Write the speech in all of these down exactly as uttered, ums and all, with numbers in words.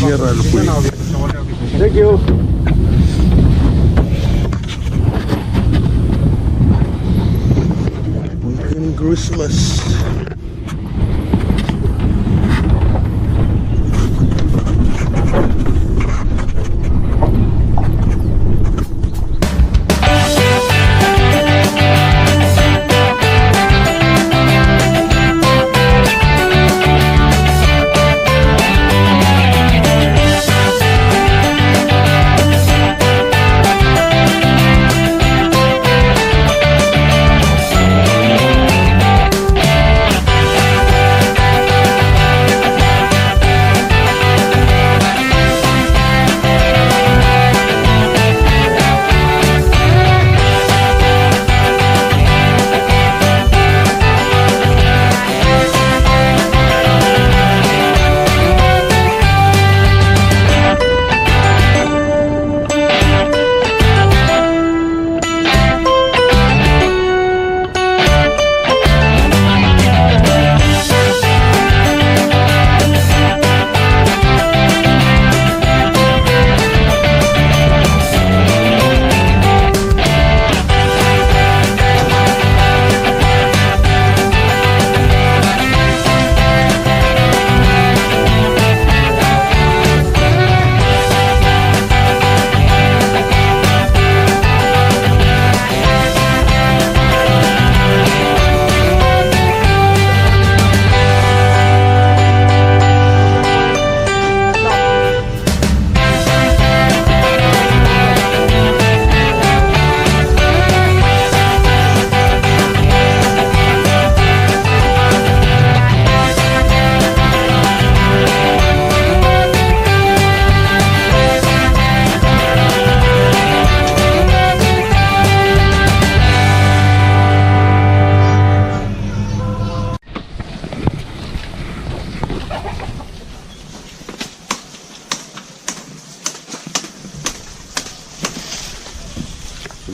Thank you. Weekend Christmas.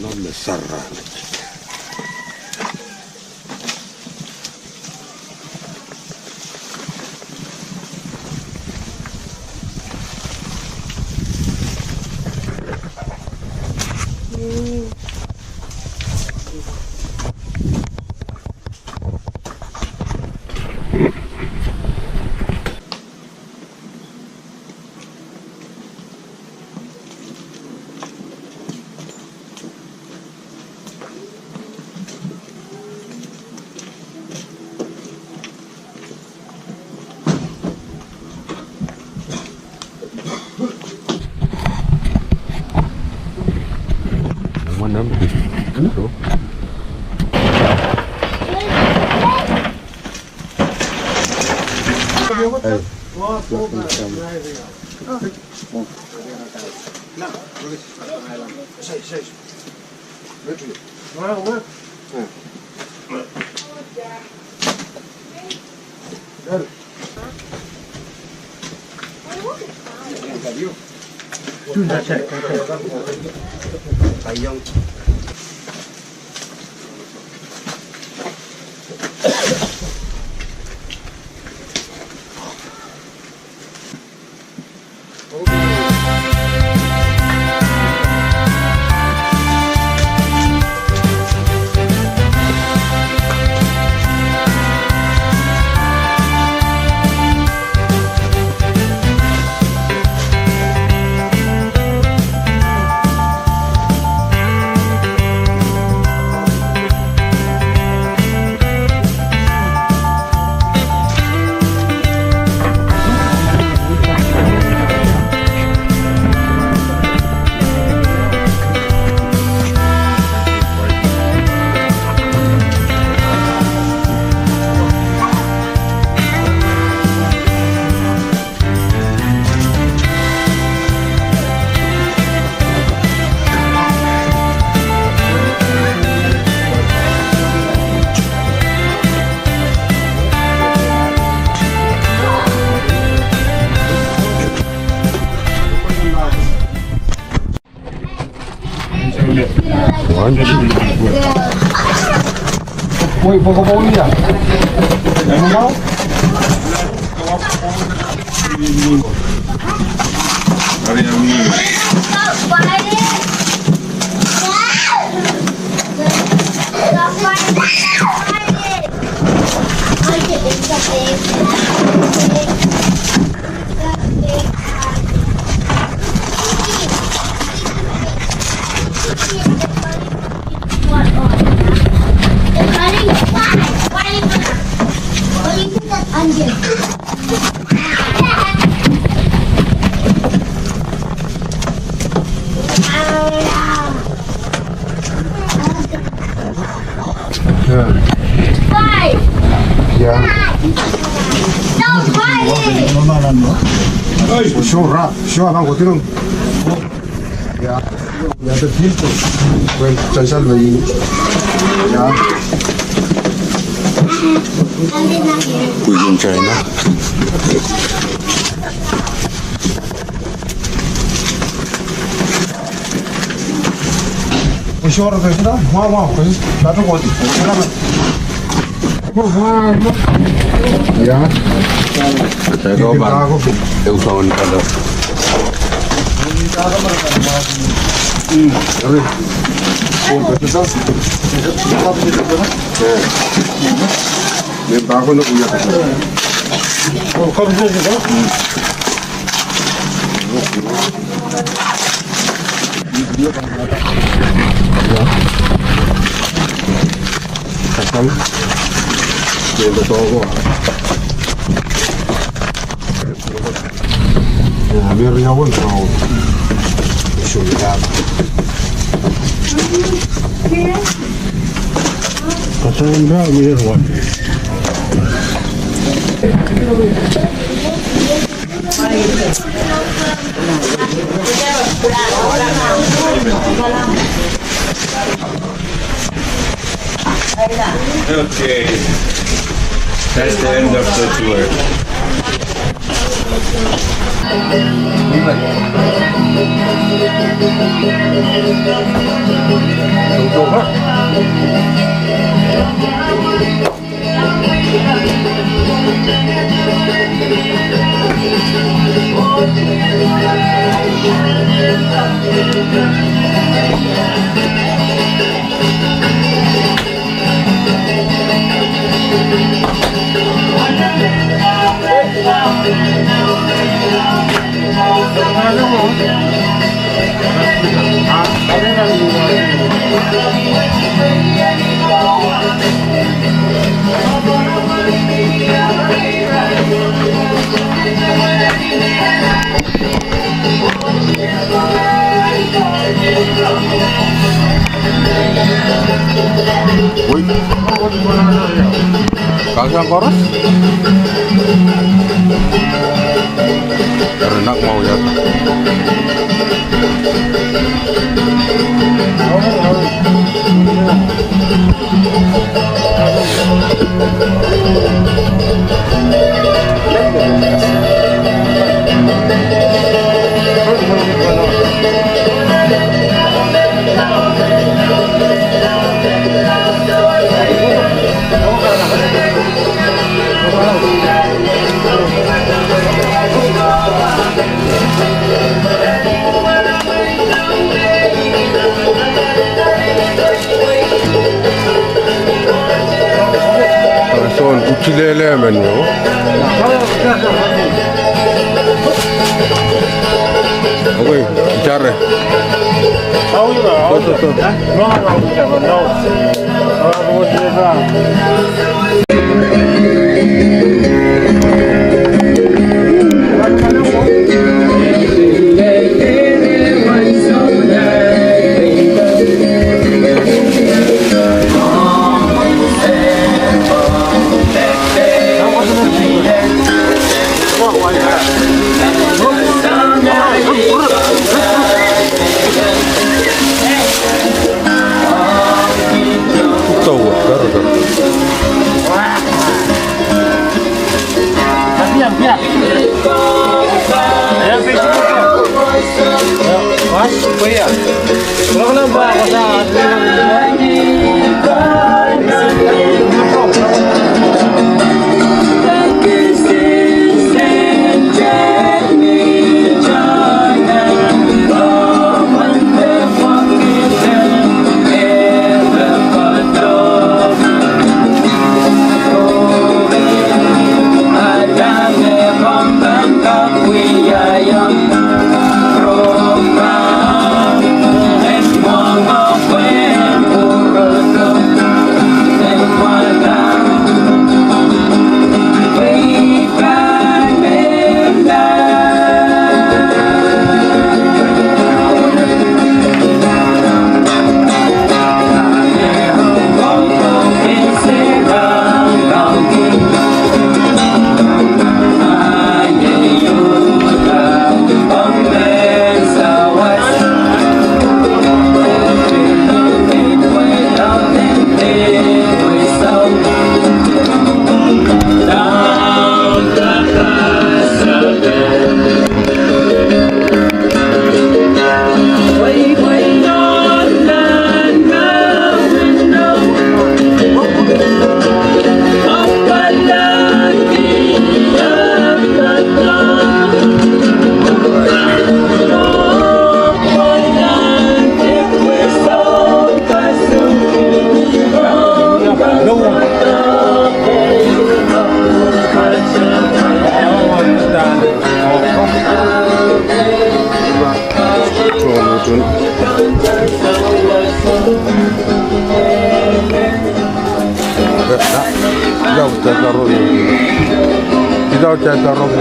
Nonne saran. Woi, poko poko ya. Ano? Yeah. Sure, sure, abang ko tirong. Yeah. Yeah, the people. Well, Chancel, yeah. Kuikun China. Sure, sure. Wow, wow. Ja. Ego ban. Eu saun kado. Okay. That's the end of the tour. Oi. Kasam koros? Erenak mau ya. Son kuchilele men no. Okay, chare. To, to, to. Tata Rong. Ita Tata Rong.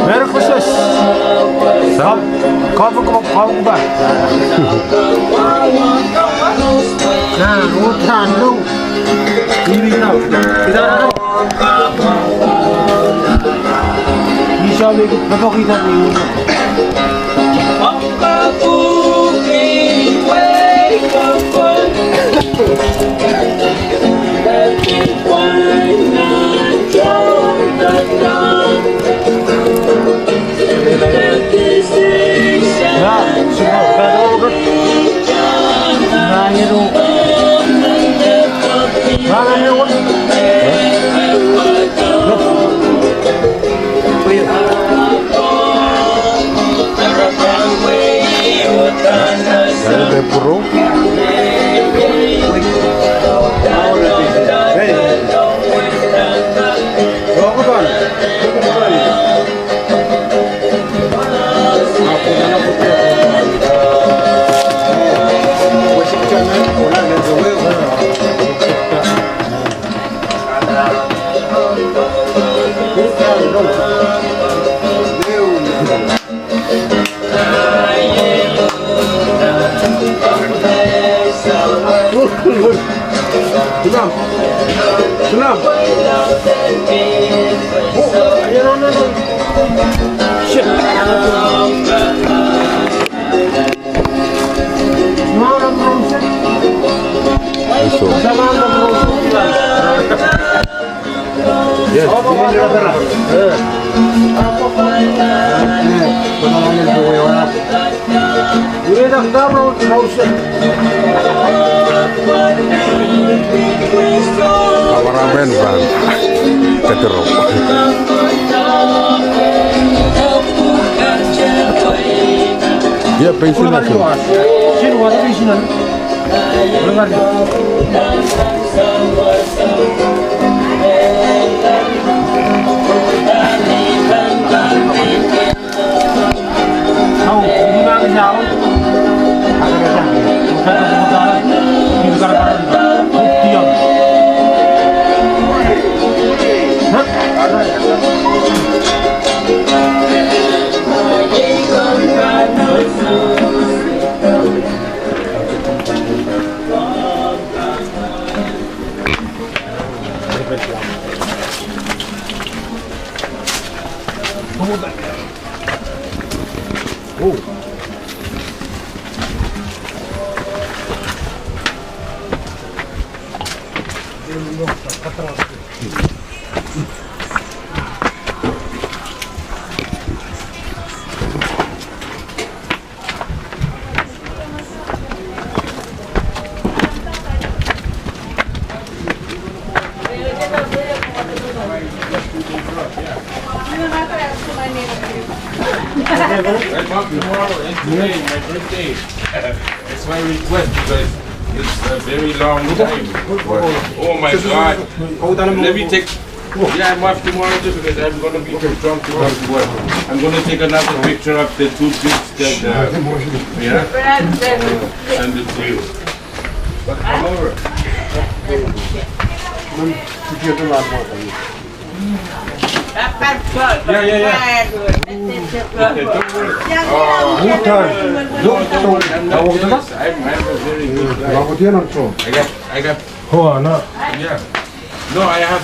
Merry Christmas. Sa? Kafo, kafo, kafo ba. Na, utan, no. Ini na. Kita na. Isa me, bapa kita ni. Tunam. Tunam. Oh, no, no, no. Shit. Eso. Yes. Kameraman fan. Katero. Ia, pensin asu. That's my request because it's a very long time. Oh my God. Let me take Yeah, I'm off tomorrow too because I'm gonna be too drunk to come to work. I'm gonna take another picture of the two pigs that, uh, yeah, send it to you. But come over. Yeah, yeah, yeah. Okay, don't worry. Oh, don't worry. I'm not jealous. I'm, I'm a very good guy. I got, I got. Oh, no. Yeah. No, I have,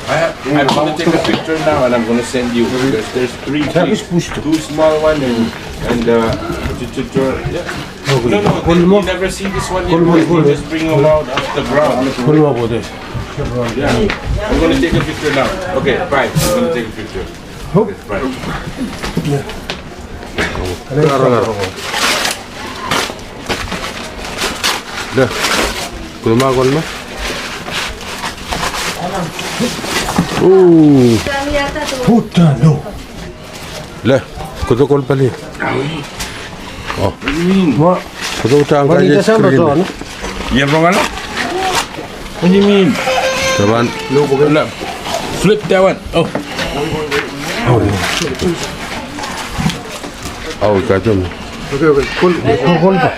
I have, I'm gonna take a picture now and I'm gonna send you. There's, there's three pigs, two small one and, and, uh, to, to, to, yeah. No, no, you never see this one yet. You just bring them out of the ground. Yeah. I'm gonna take a picture now. Okay, bye. I'm gonna take a picture. Okay, bye. Le, kulma kulma. Ooh. Puta, no. Le, kuto kol pali. Oh. What do you mean? What? Oto tang ka What is the ice cream? Sound? Ien rongala? What do you mean? Taban. No, flip that one. Oh. Oh, yeah. Oh, got them. Okay, okay. Pull, pull, pull back.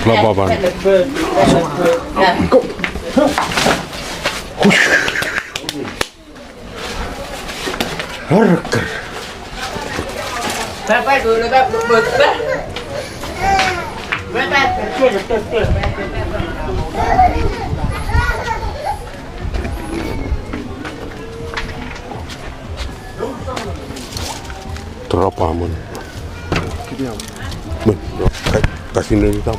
Lo papan. Go. Hush. Orkar. Trapa mon. Mon, no, ka-, kasin ne tam.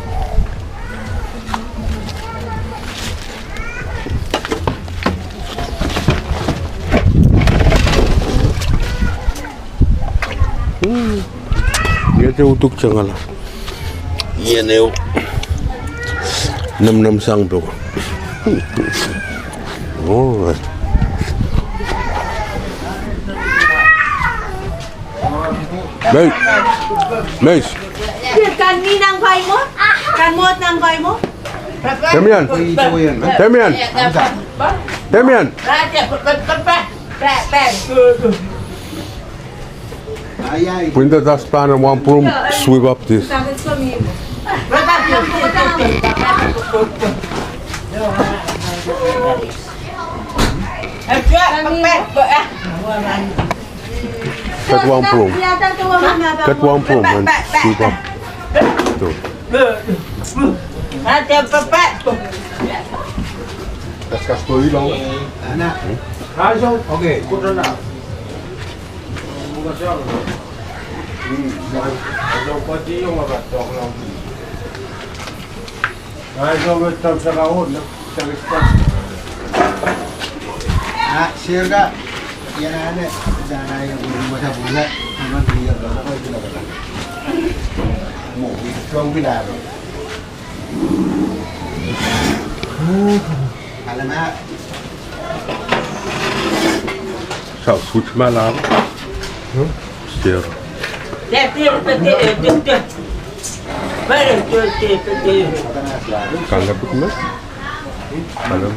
Hmm. Nge te utuk changala. Ien eu. Namnam sang peko. All right. Meis. Meis. Kan mi nang paimo? Kan mot nang paimo? Damian. Damian. Damian. Bring the dustpan and one broom, sweep up this. Get one broom. Get one broom and sweep up. Two. That's got to be long. Okay, good enough. Alema. Sa switch man on. Hmm? Steer. Kanga put me? Kanga.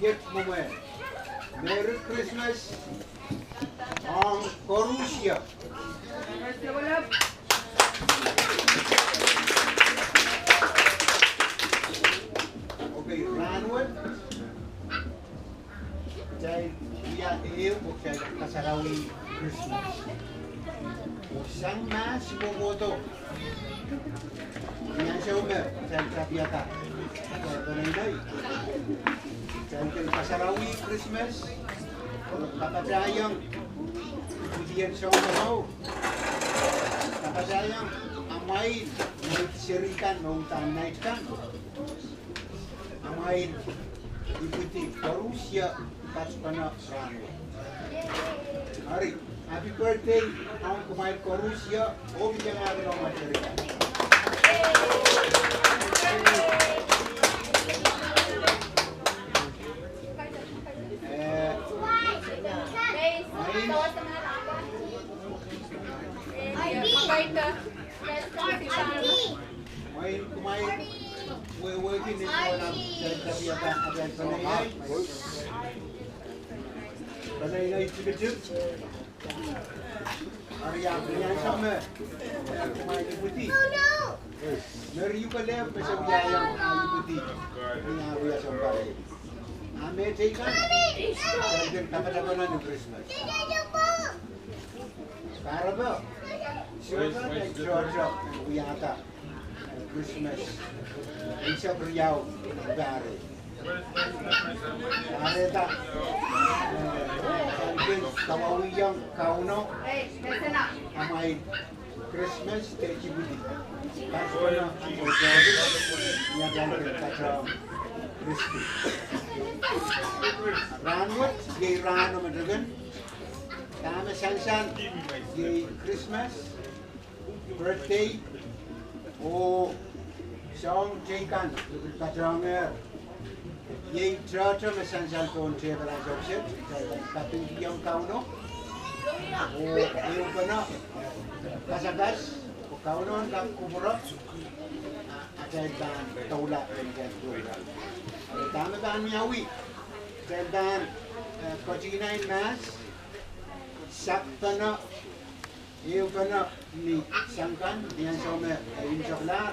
Iei mwo mwen. Merry Christmas. Om korusia. Okay, ran we. Chai ia eu, chai kasarawi Christmas. Osang mas boboto. Nyan se omer, chai kapiaka. Chai konenai. Chai ken kasarawi Christmas. Kapachayang. Kutien song ho. Kapachayang. Amain. Nait serikan, no utan nait kan. Amain ipwiti korusia pach pano ran we. Ari, happy birthday, aun kumail korusia, obi kemari no material. Eh, Mwain, mwain, weweiti ne pwan am tapiata atal peneinei. Peneinei chipechip. Ari a penian same. Mwain ipwiti. Meri ukele pese wiayan a ipwiti. Ni a wia sompare. Ame teikan. Teikan kapatapana ni Christmas. Karabo. Sioka ne chocho wiata Christmas. Isap riau bare. Areta. Kawawiyang kauno. Amai Christmas te chibuti. Pastor na amo jodi. Nia kan kachang Christmas. Ranwet, yei rano metegan. Tame sansan, yei Christmas, birthday, o song teikan, lukul pachonger. Yei chocho me sansan ton tebel an sokset, kapin kiom kauno. O eupano, kasakas, o kaunon kap kupuro, a, atel ban toula en ken toula. Tame ban miawi, atel ban, eh, kochinain mas, Sapano, eupano mi sankan, mi ansou me, eh, insoklar,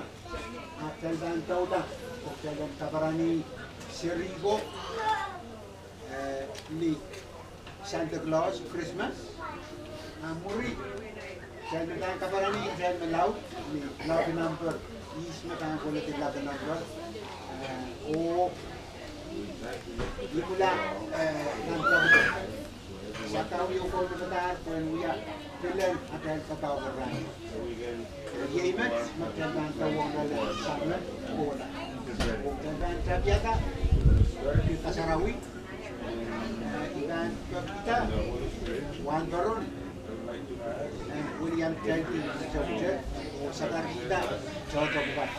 a fel ban touta, o fel ban kaparani seriko, eh, mi Santa Claus, Christmas, a muri, fel me ban kaparani, fel me lau, mi lucky number, is me kan koleti lucky number, eh, o, ikula, eh, number. Sakau iu kono katar pwen wia pelen atal sakau keran. Iei met, me tel ban tawong ale samen kola. Tel ban tapiata, asarawi, iban pekita, wan baron, William Kelvin Joseph, o sakarita, Joseph Bat.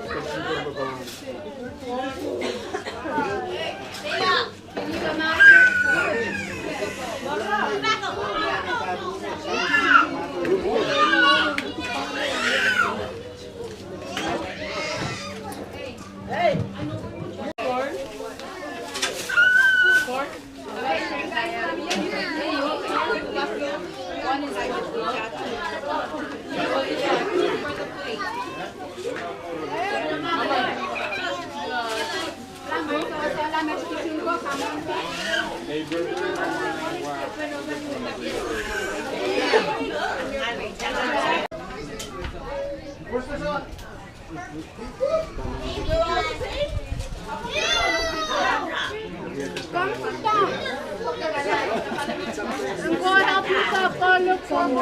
Come sit down. I'm going to help you stop going look for me.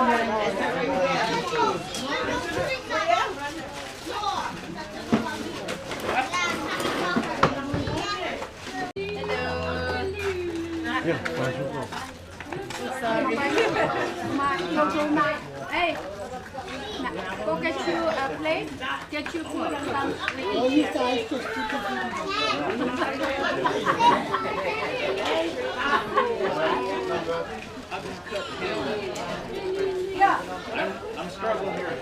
Hey, go get you a plate, get you food. Come. I'm struggling here.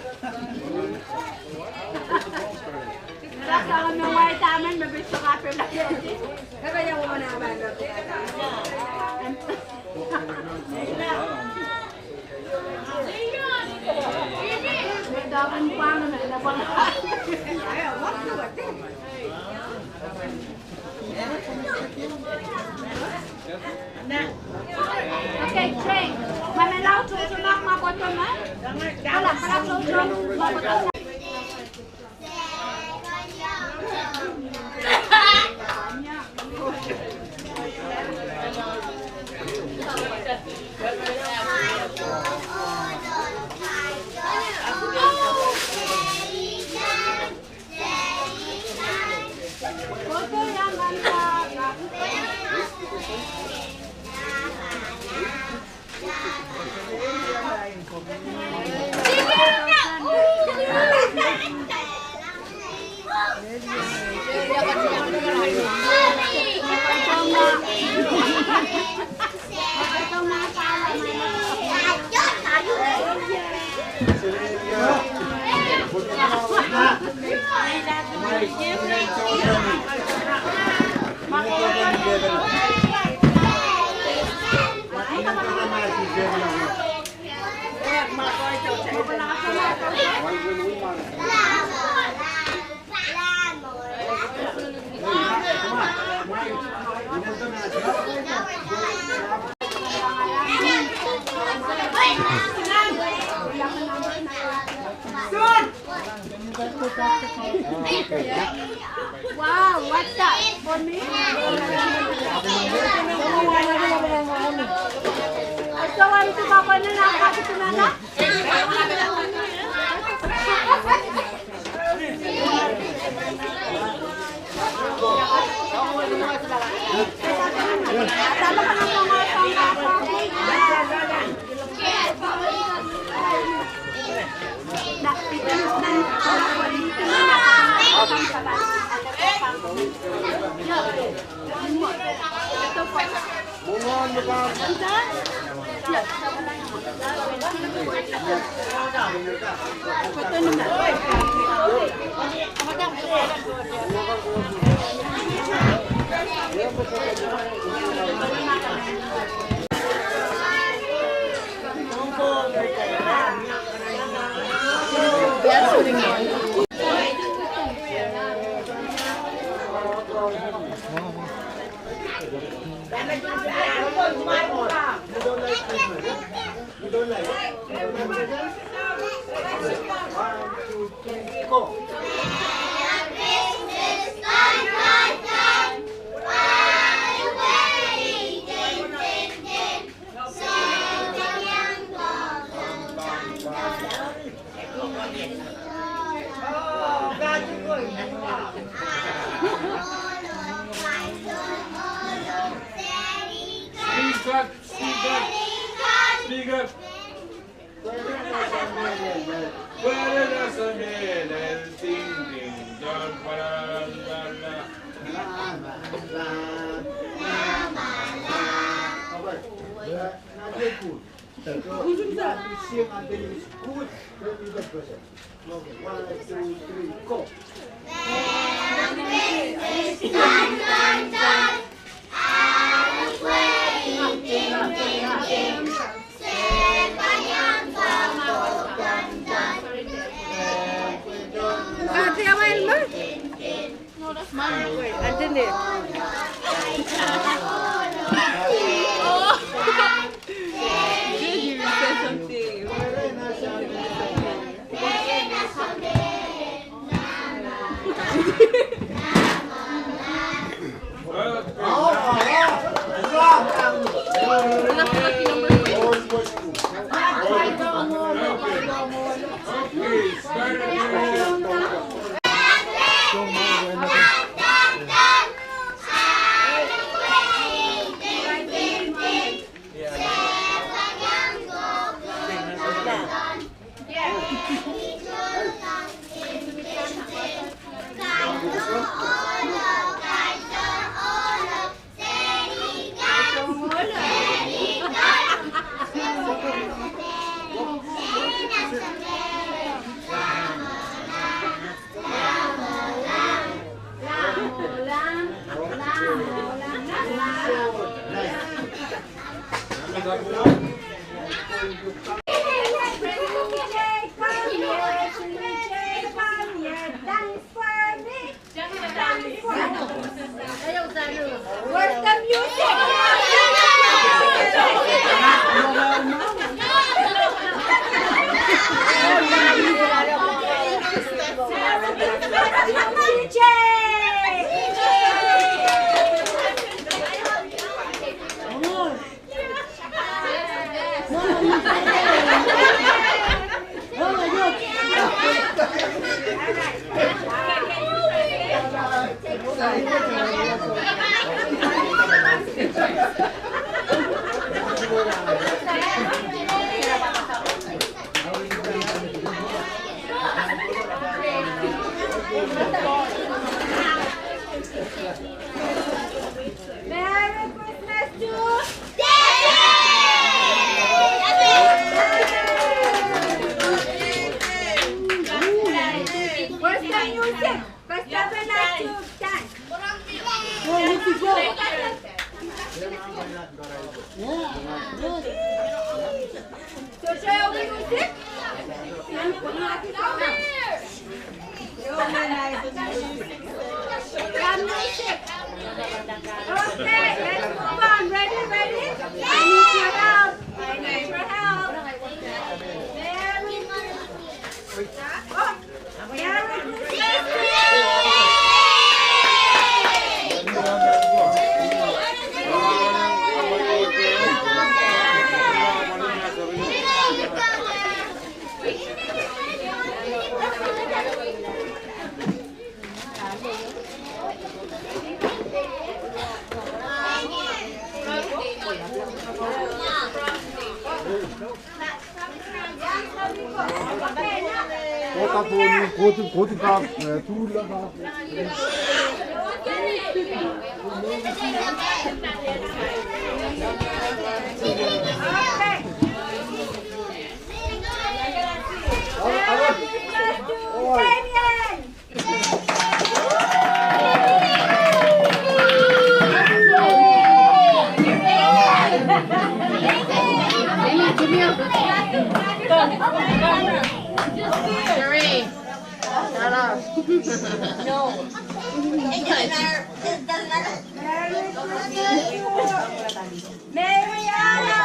Okay, Jane. Mama lau chocho mak ma koto ma. Kala, kala chocho mak ma koto ma. Wow, what's that? For me? I saw what you took up on the last. Speak up, speak up, speak up. Pwere na sa melel, ting, ting. All right. Uh, not yet good. So, you have to sing until it's good, then you get present. Okay, one, two, three, go. Good, you said something. Where's the music? Merry Christmas to Where's the music? First of all, let's do dance. So, shall we music? Come, music. Okay, let's move on. Ready, ready? I need your help. I need your help. Very good. Oh. Kota poni, koti, koti kap, eh, tulla kap. Oi. Mariana!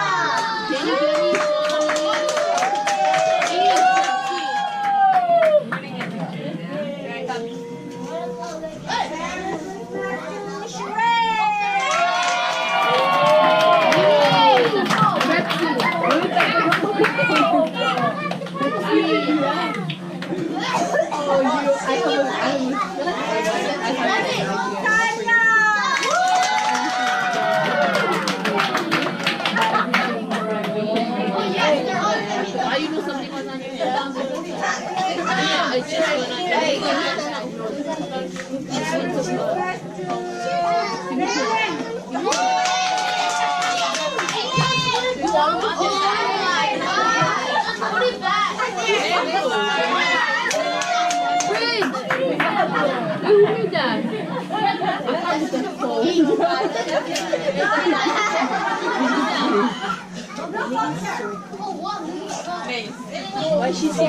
Why she see?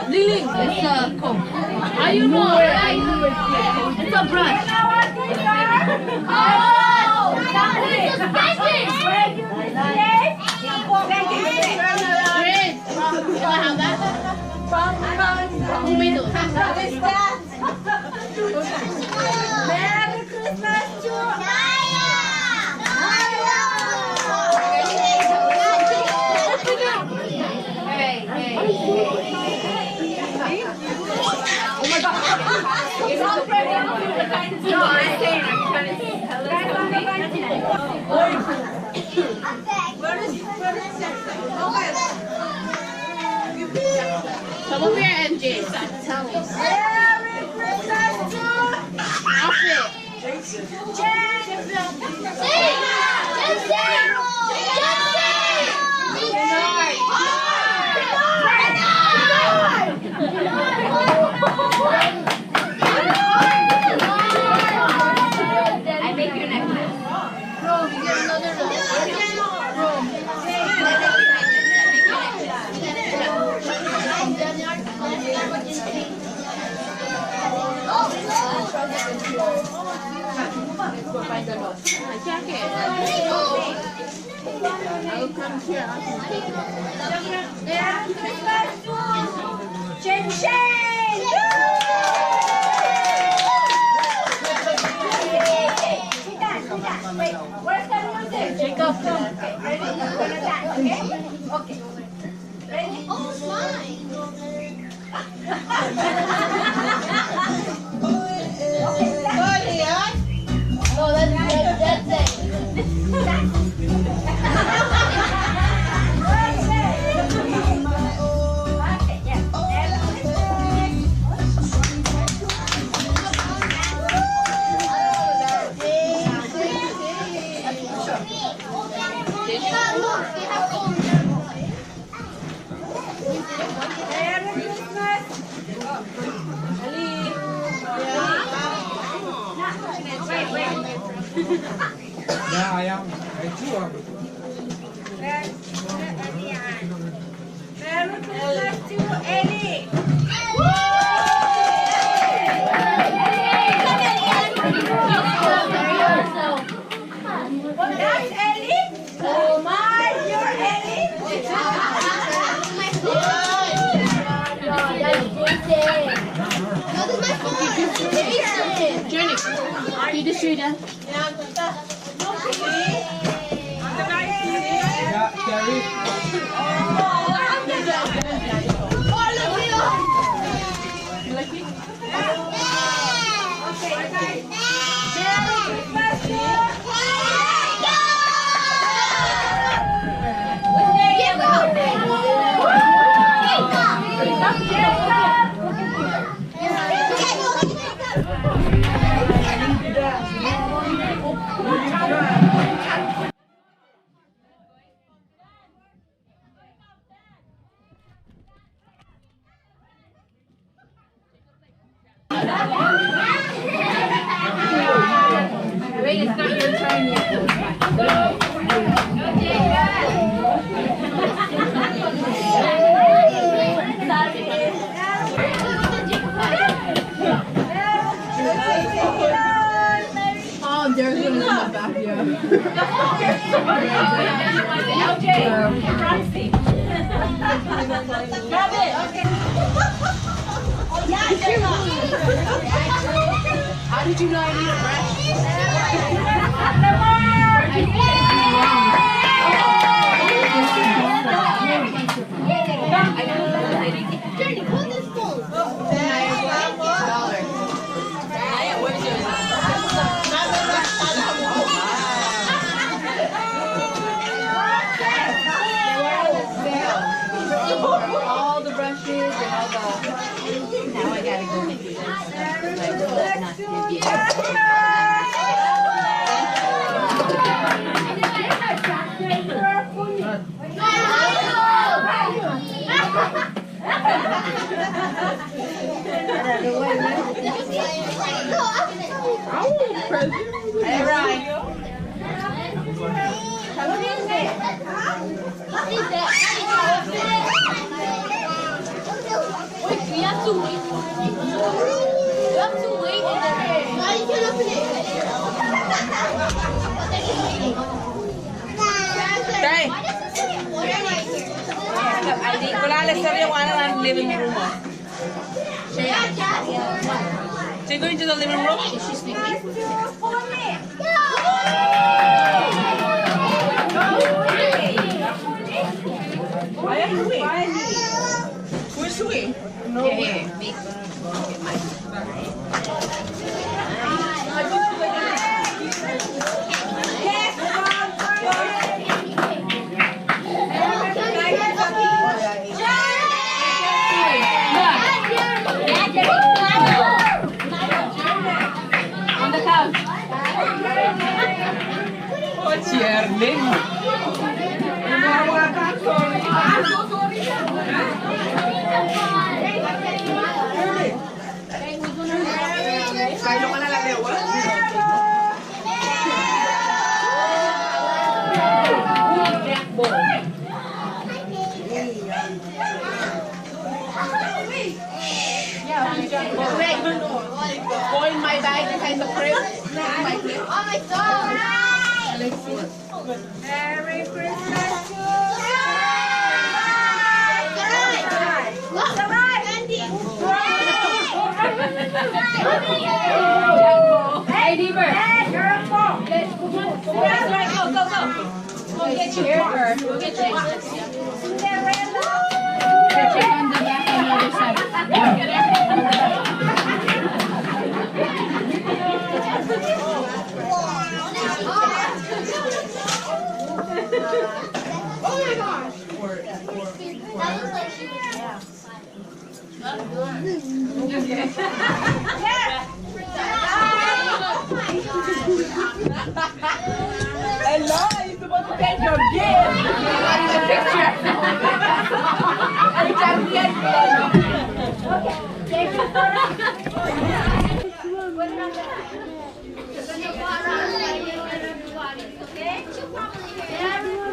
Lily, it's a comb. Are you know? It's a brush. Oh, that is a spanking. Great. Can I have that? From, from, from. Merry Christmas to Naya! Hey, hey. Oh my God. No, I'm saying, I'm trying to tell her something. Come over here, M J. Tell us. Merry Christmas to outfit. Jen. Jen. Jen. I make your necklace. Jen Jen! Sit down, sit down. Wait, where's the music? Jacob, come. Okay, ready? You're gonna dance, okay? Okay. Ready? Oh, it's mine. No, that's, that's, that's it. Yeah, I am. I do have it. Merry Christmas to Ellie. That's Ellie. Oh my, you're Ellie. Jenny, can you just do that? Yeah, Terry. Wait, it's not your turn yet. Oh, there's one in the back here. L J, Roxy. Grab it. Okay. How did you know I need a brush? All the brushes and all the, now I gotta go make it. I will not give you. Wait, we have to wait. We have to wait and then. Hey. Andy, wala le sari wana nan living room. She going to the living room? Is she sleeping? Where is she? Who's she? No. On the couch. Go in my bag inside the crib. Not in my crib. Merry Christmas to you. Hey, Deeper. Hey, you're a four. Let's go. Go, go, go. Go get your car. Go get your Cinderella. Check on the back on the other side. Oh my gosh. That looks like she Hello, you're supposed to take your gift. You are in the picture. Which are real. Okay, thank you. Put it on the back. Put it on the back. Okay? Merry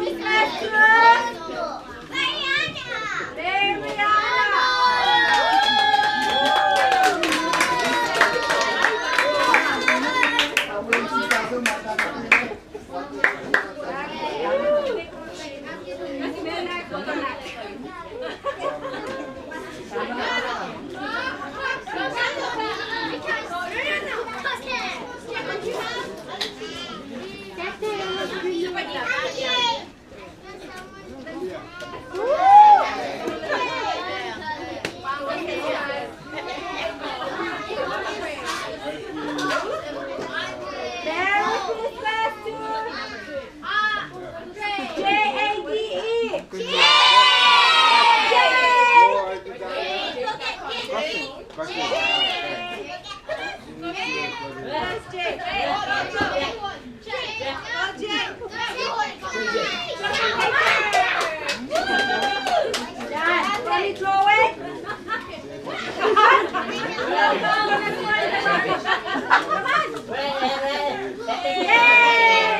Christmas.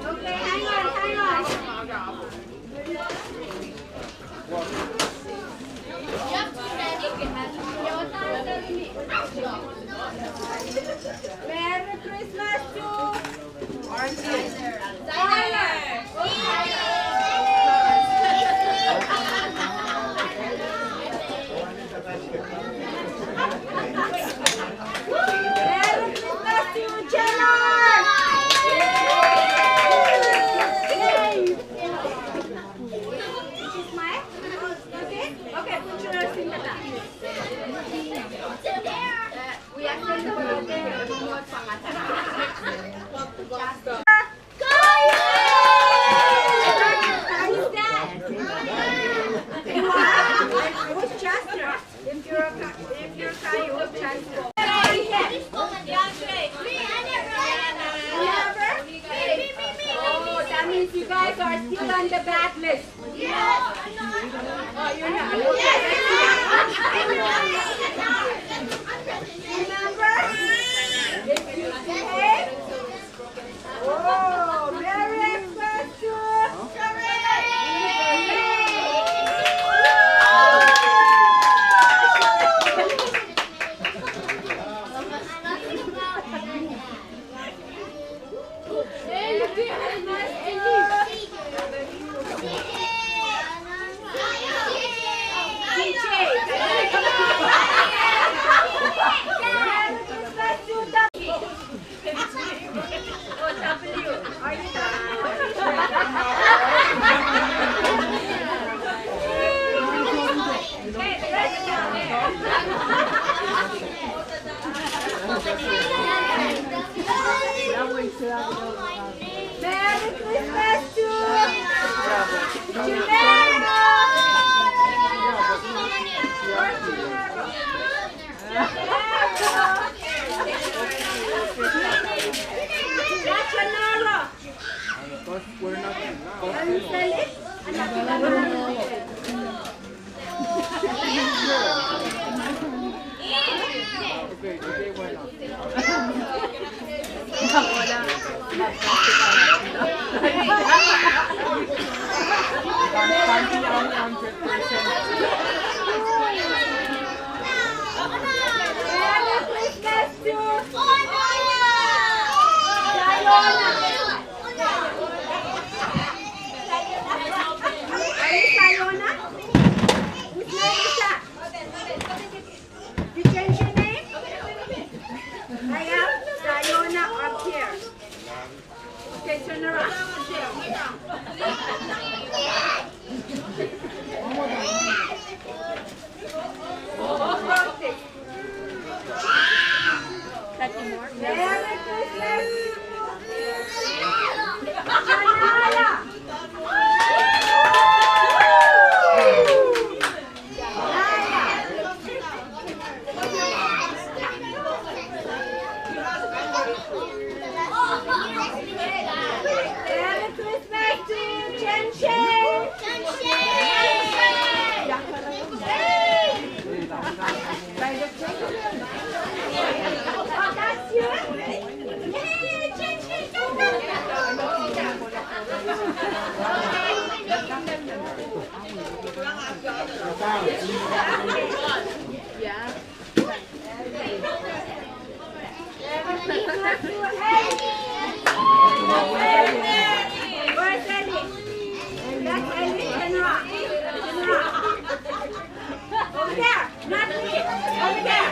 Okay, hang on, hang on. Merry Christmas to Auntie. Merry Christmas to Jenna. Yay. This is my, okay? Okay, put yours in the back. Uh, we are going to put it there. Just, uh, who's that? You are? Who's Chester? If you're a Ka-, if you're Kaio, just go. Remember? Oh, that means you guys are still on the bad list. Oh, you're not. Remember? If you behave, oh, Merry Christmas to Merry Christmas to Chimero! Chimero! That's Chimero! Are you Sayona? Whose name is that? You change your name? I am Sayona up here. Okay, turn around. Where's Ellie? That's Ellie. Turn around. Turn around. Over there. Not me. Over there.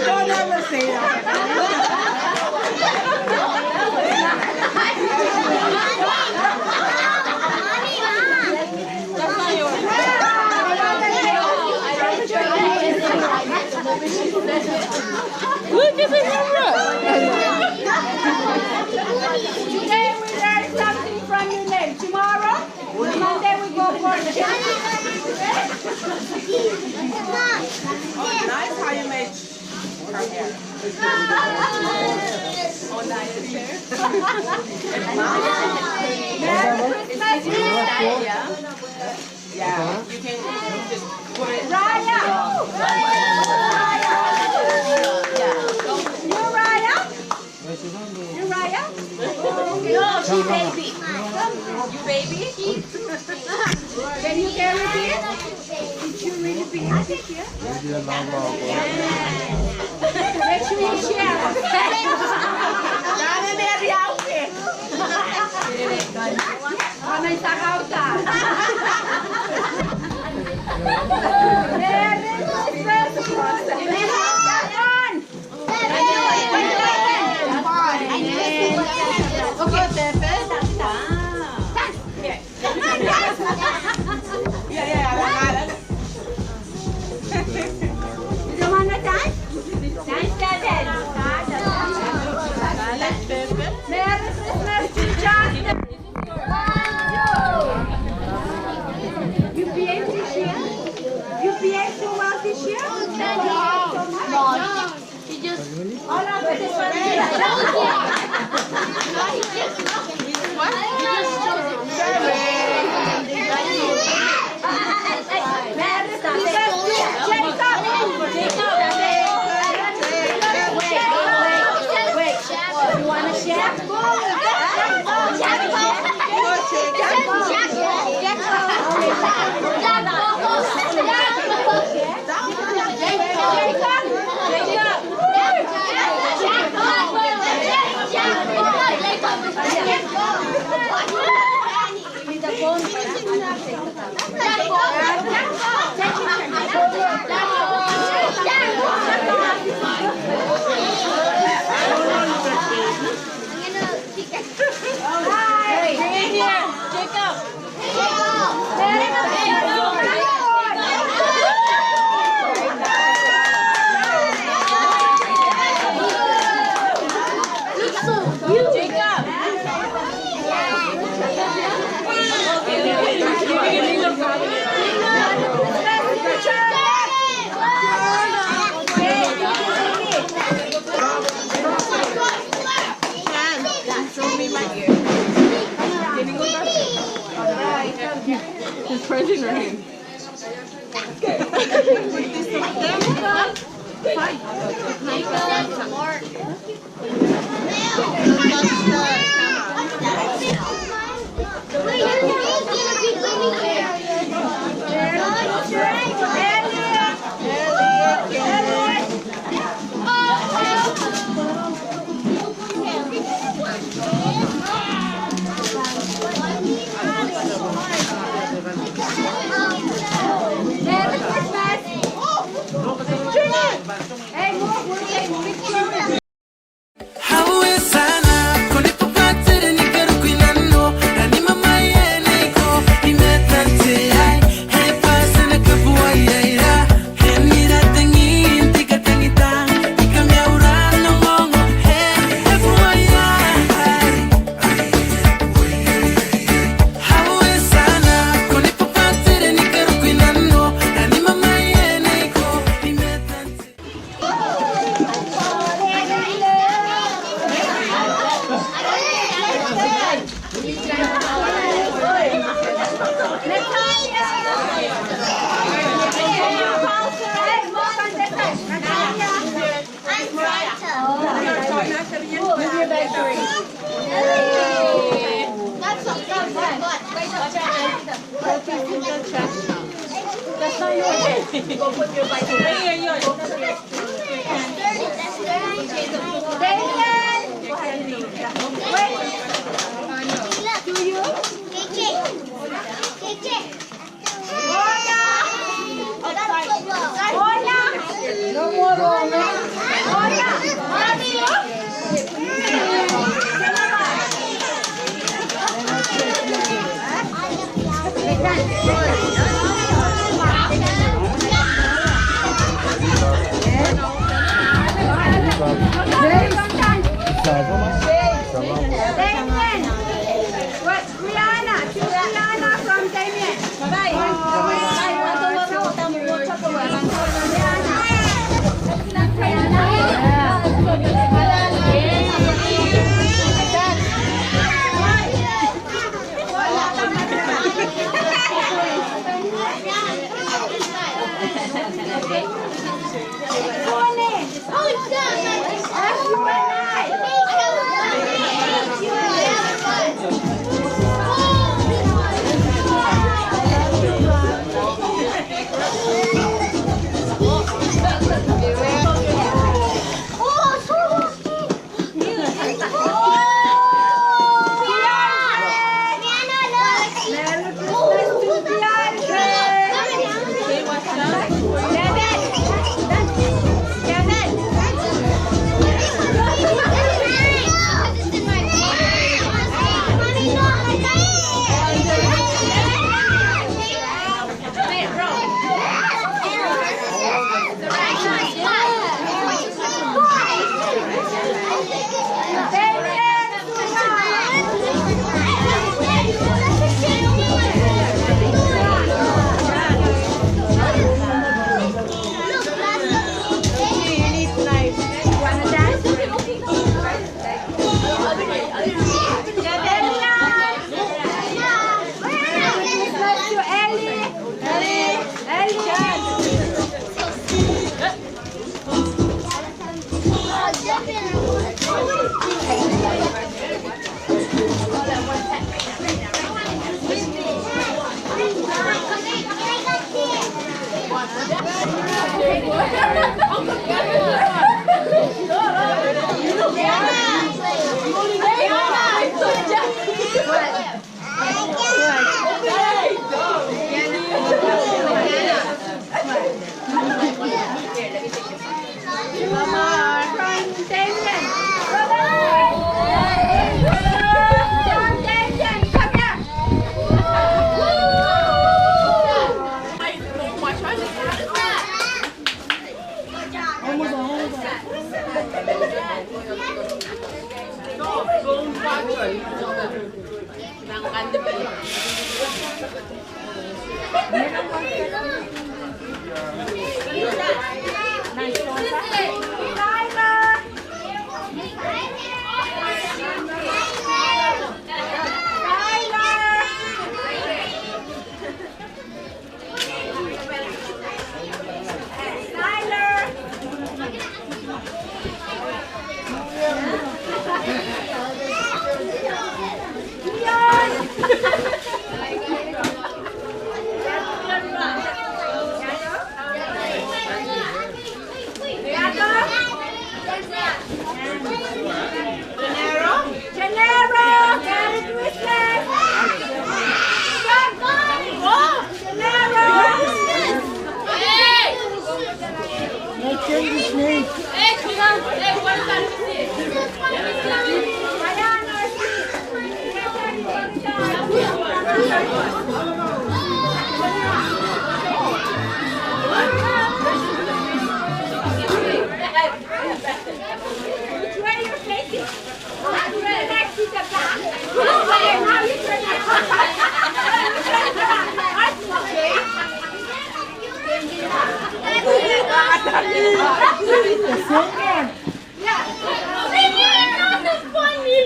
Don't ever say that. Tomorrow, Monday, we go for a trip. Oh, nice how you made her hair. On diet chair. Merry Christmas, Uriah. Yeah, you can just put it. Uriah. Uriah. Uriah? No, she baby. You baby? Can you carry this? Did you really be happy here? Make sure you share. Done in every outfit. Come and talk out loud. Merry Christmas. Merry Christmas, teacher. You behave this year? You behave so well this year? Thank you so much. He just, all of it is what? He just chose it. Merry Christmas, Jacob. Jacob. Wait, wait, wait. You wanna share? He's praising her hand. Gennaro, Gennaro, Merry Christmas! Gennaro! Hey! Let's change his name. Hey, come on. Hey, what about this? Which way you're facing? Next to the back. This way. Now you turn your head. Okay. Yeah. Sing it. Not funny.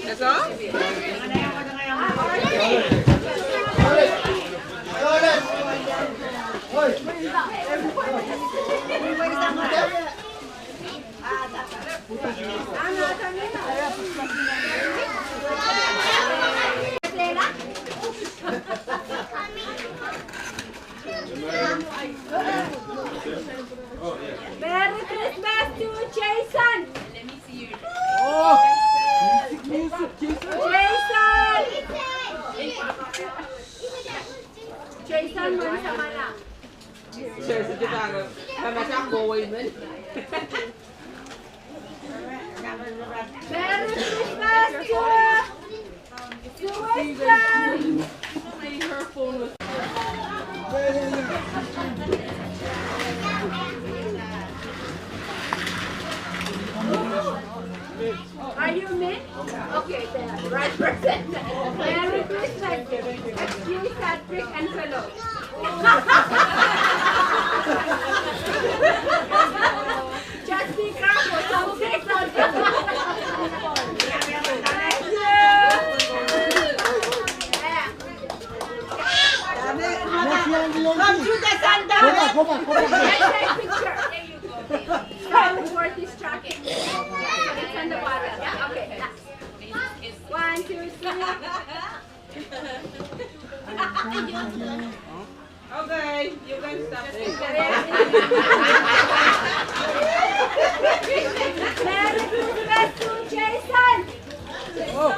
That's all? Merry Christmas to Jason! Oh! Jason! Jason! Jason, mwen samala. Merry Christmas to, to Western. Are you me? Okay, the right person. Merry Christmas. Excuse that big envelope. Just be careful, don't take something. Thank you. Yeah. Come to the center. Go back, go back, go back. Let's take picture. There you go. Come towards this tracking. It's on the bottom. Yeah? Okay. One, two, three. Okay, you can stop. Merry Christmas to Jason. Oh.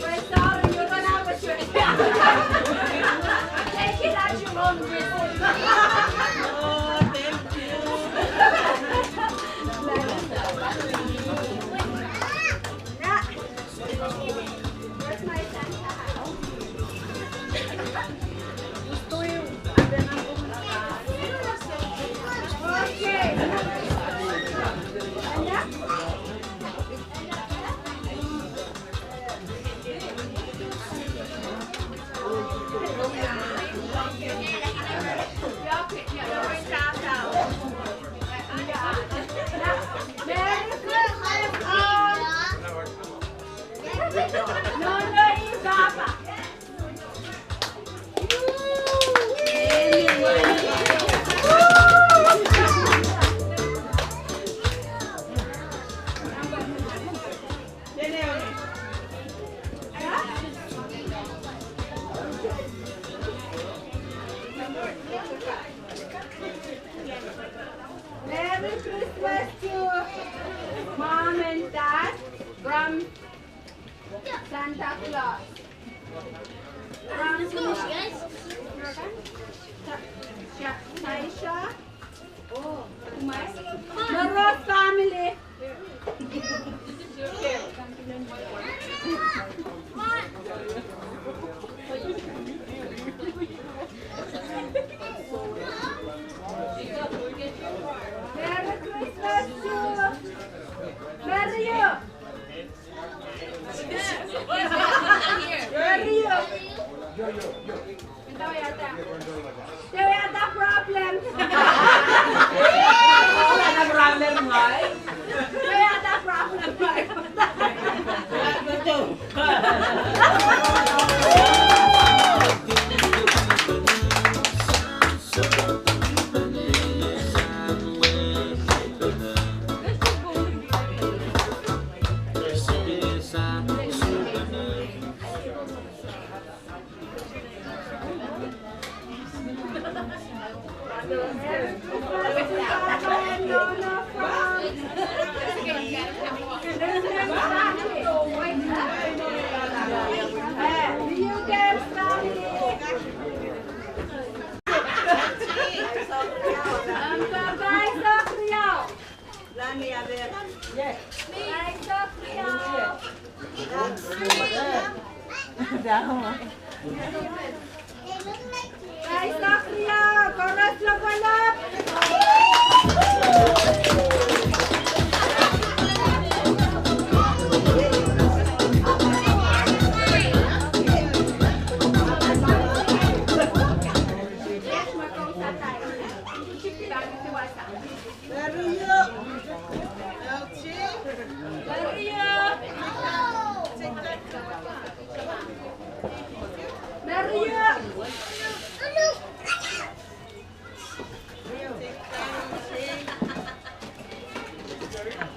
We're sorry, you don't have a choice. Take it at your own risk. Oh, thank you. Where's my Santa hat? Okay. Merry Christmas, all. No, no, you, Papa. Merry Christmas to Mom and Dad from Santa Claus. From Sha-, Sha-, Shaisha. Oh, my. Moro family. Merry Christmas to Mario. Mario. Don't have that problem. Don't have that problem, right? Don't have that problem, right?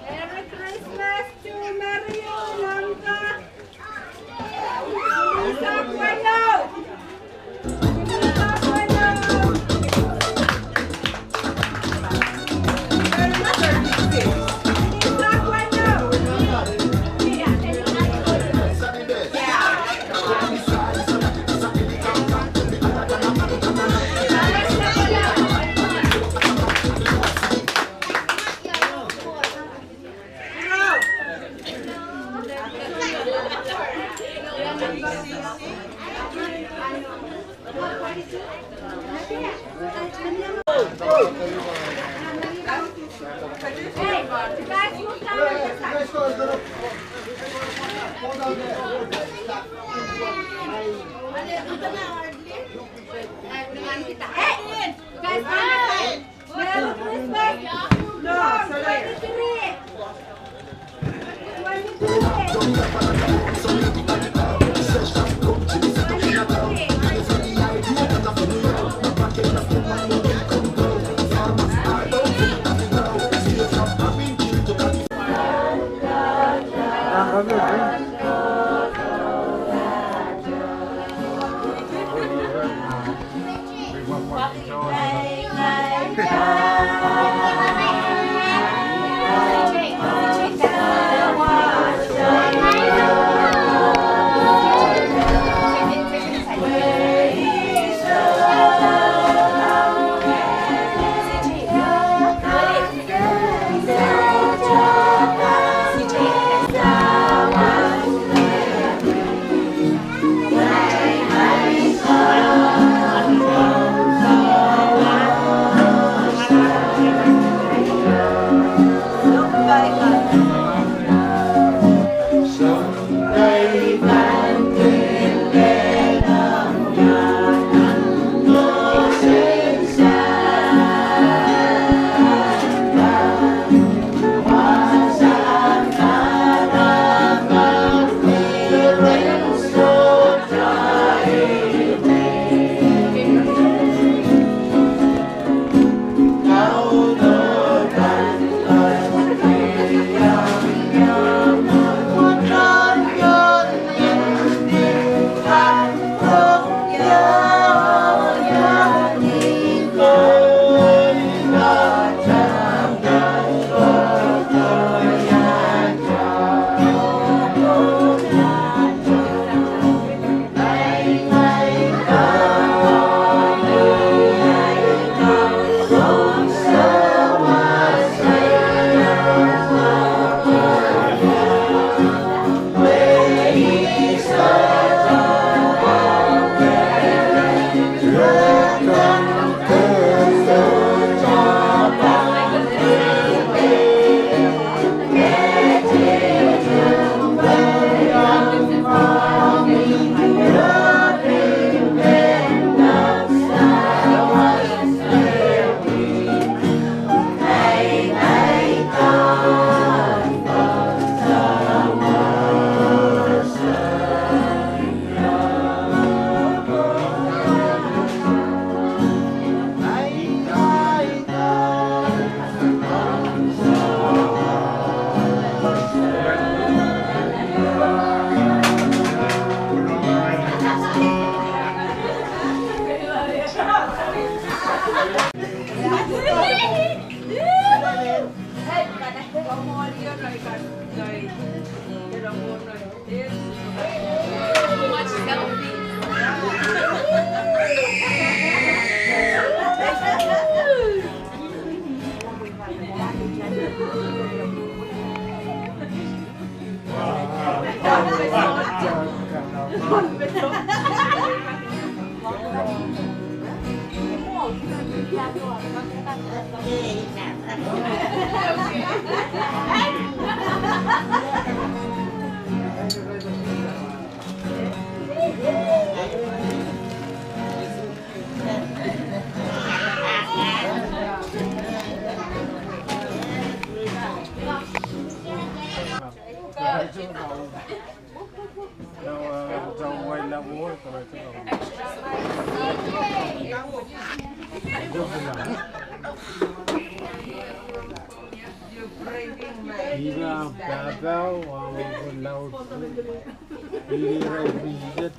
Merry Christmas to Mario Nonka. Ina papa wa laut. Ina repeated.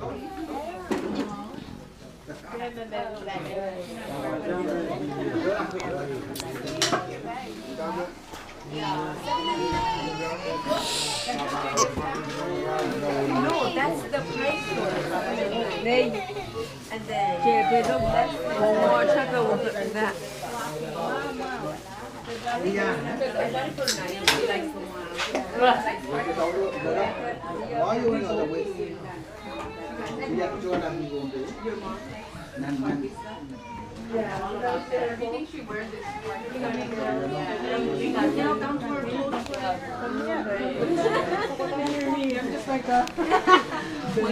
No, that's the break. They, and then, yeah, they don't, that's the more trouble with that. Where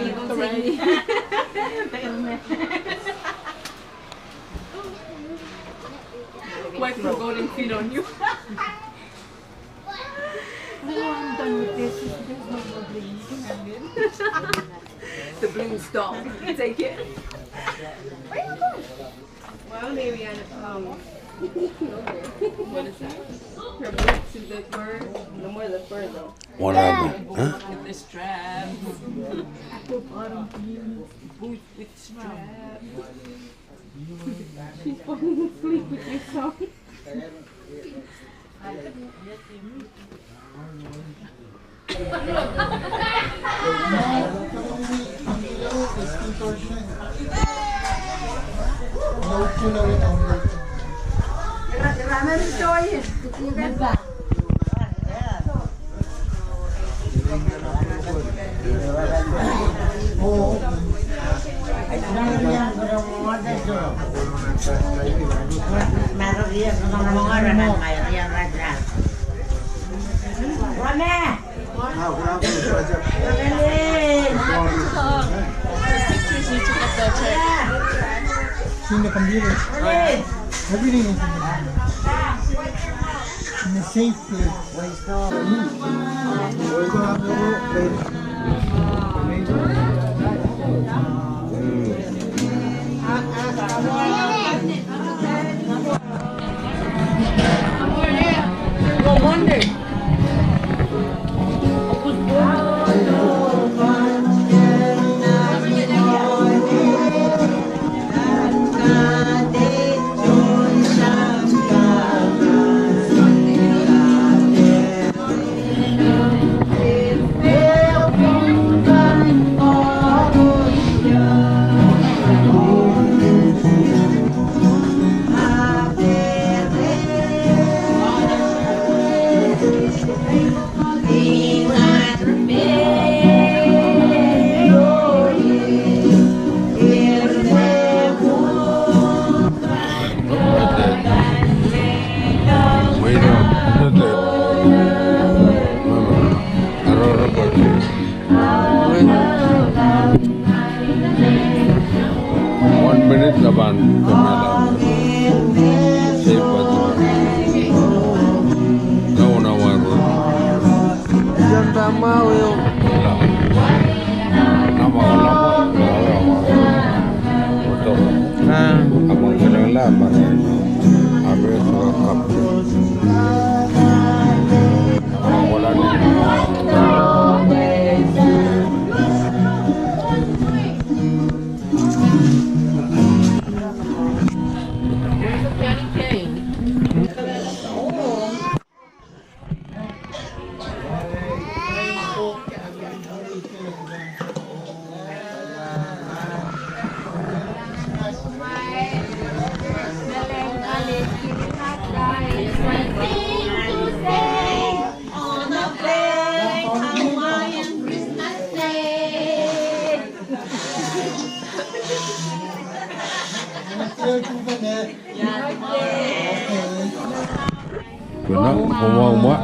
you gonna take me? Wipe your golden feet on you. Oh, I'm done with this. There's no more bling. The bling stop. Take it. Where you going? Well, Mariana, um, what is that? Her boots is the fur. No more the fur, though. What happened? Huh? With the straps. Apple bottom jeans, boots with straps. She's falling asleep with your song. Seen the computer. Everything is in the computer. In the safe place. One minute na ban kemela. Safe, but no, no, no. Jan tama weo. Nama, nama, nama. Oto. Ah. Apa kena la, apa? Apa suka kap? Apa kola ni? Kuna, oua, oua.